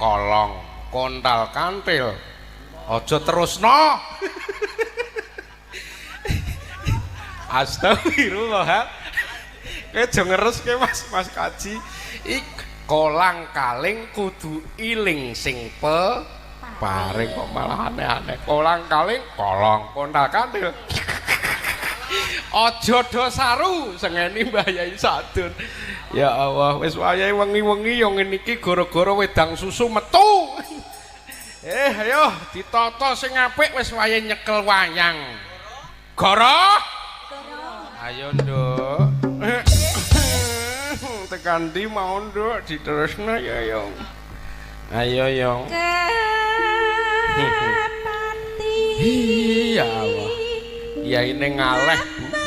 kolong, kontal kantil. Aja terusno. Astagfirullah. Kowe aja ngereske Mas, Mas Kaji. Ik kolang kaling kudu iling sing pe paring kok malah aneh-aneh. Kolang kaling kolong, kontal kantil. Aja do saru sengeni Mbah Yai Sadun. Ya Allah, wis wayahe wengi-wengi yo ngene iki gara-gara wedang susu metu. Ayo ditata sing apik wis wayahe nyekel wayang. Goro. Ayo, Nduk. Tekan ndi mau, Nduk, diterusno ya, Yong. Ayo, Yong. Kepati. Ya Allah. Ya ini ngaleh, Bu.